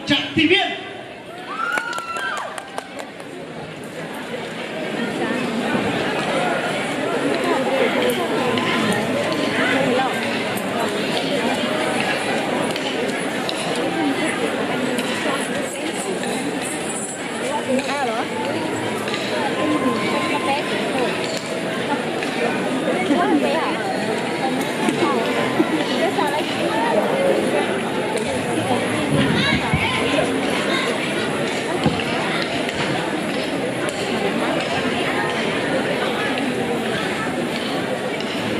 Trạm Tịnh Biên.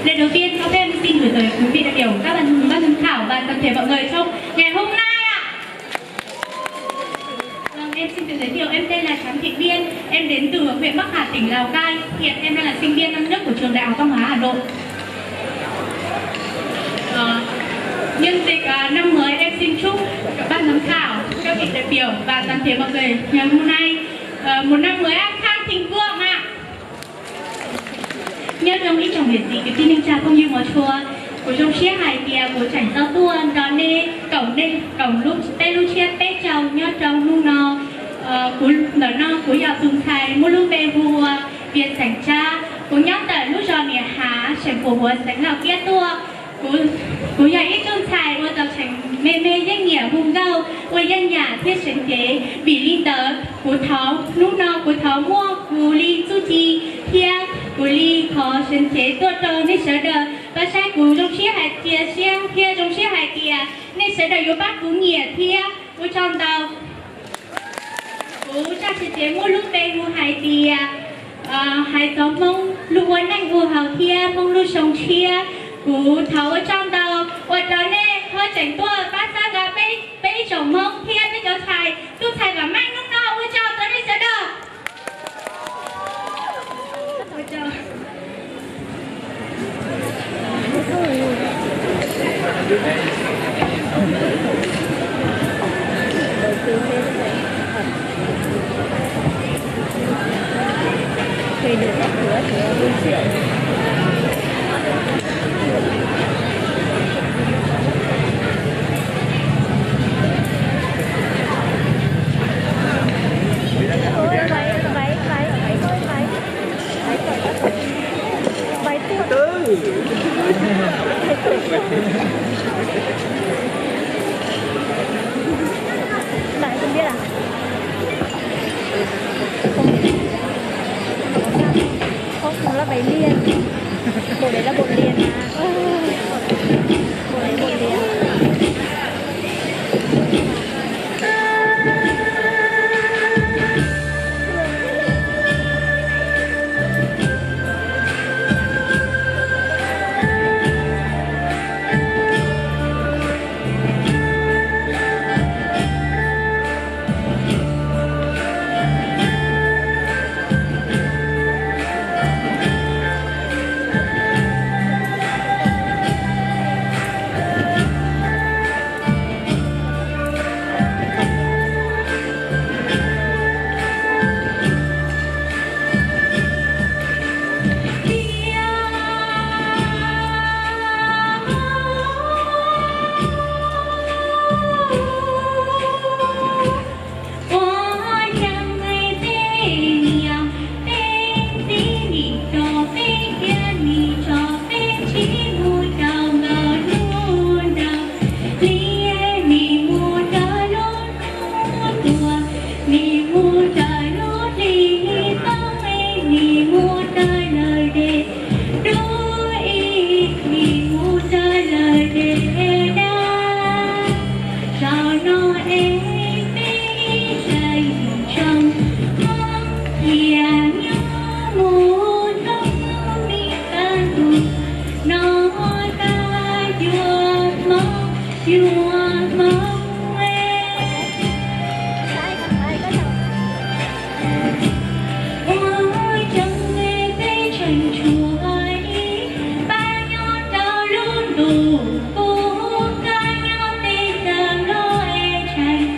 Lời đầu tiên, cho phép em xin gửi tới quý vị đại biểu, các ban, ban giám khảo và toàn thể mọi người trong ngày hôm nay ạ. Vâng, em xin tự giới thiệu, em tên là Tráng Thị Biên, em đến từ huyện Bắc Hà, tỉnh Lào Cai. Hiện em đang là sinh viên năm nhất của trường Đại học Văn hóa Hà Nội. Ờ, nhân dịp, à, năm mới, em xin chúc các ban giám khảo, các vị đại biểu và toàn thể mọi người ngày hôm nay, ờ, một năm mới an khang thịnh vượng ạ. Nhất trong ib tsoom niam txiv kwv tij neej tsa phooj ywg mos tshua, kuv zoo siab hais tias kuv tseem tau tuaj nrog nej koom, nej koom lub, peb lub tsiab peb caug nyob rau hnub no. Kuv ntawm no kuv yog tus ntxhais muaj lub npe hu ua Vias Xeem Tsab, kuv nyob ntawm lub zos Niam Hav, xeem Pus Huav, xeev Lauj Kiab tuaj. Kuv yog ib tug ntxhais uas tau tseem me me yeej nyiam hu nkauj, ua yeeb yam thiab seev cev. Vim li ntawd kuv thov, hnub no kuv thov muab kuv li txuj ci thiab kuv li qhov seev cev tuaj rau nej sawv daws. Pab saib kuv zoo siab hais tias, siab thiab zoo siab hais tias nej sawv daws yuav pab kuv nyiam thiab ua tsaug ntau. Kuv zaj seev cev muaj lub npe hu hais tias, hais txog Hmoob lub ua neej ua haus thiab Hmoob lub xyoo tshiab. Kuv thov ua tsaug ntau, ua rau nej ho tseem tuaj pab xab nqa peb ib tsoom Hmoob thiab peb cov ntxhais, tub ntxhais vam meej hnub no, ua tsaug rau nej sawv daws. Bạn không biết à? Không. Không, nó là váy liền. Bộ đấy là bộ liền mà. Bộ đấy bộ liền. Nim mus raws lub hli, nim mus raws lawm deb, dub ib nim mus raws lawm deb dab. Zaum no es peb ib tseem tsoom Hmoob cia nyob mus rau mi kab ntus no, kab yuav Hmoob, yuav Hmoob. Ua tsaug peb tseem tshuav ib pab nyob rau lub ntuj, kuv kab nyob peb txawm los es tseem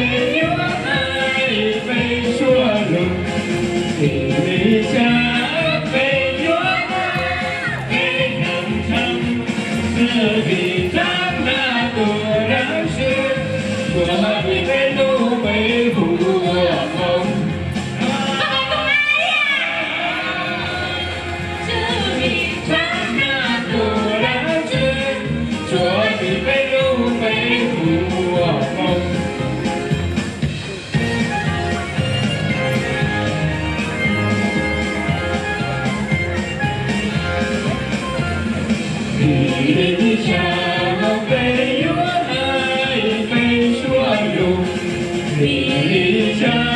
Yuav hais peb suab lug, vim li cas peb yuav hais peb heev heev? Tsis vim tsab na tus dab tsi, tsuas vim peb lub npe hu ua Hmoob. Tsis vim tsab na tus dab tsi, tsuas vim peb lub npe hu ua Hmoob. Vim li cas los peb yuav hais peb suab lug? Vim li cas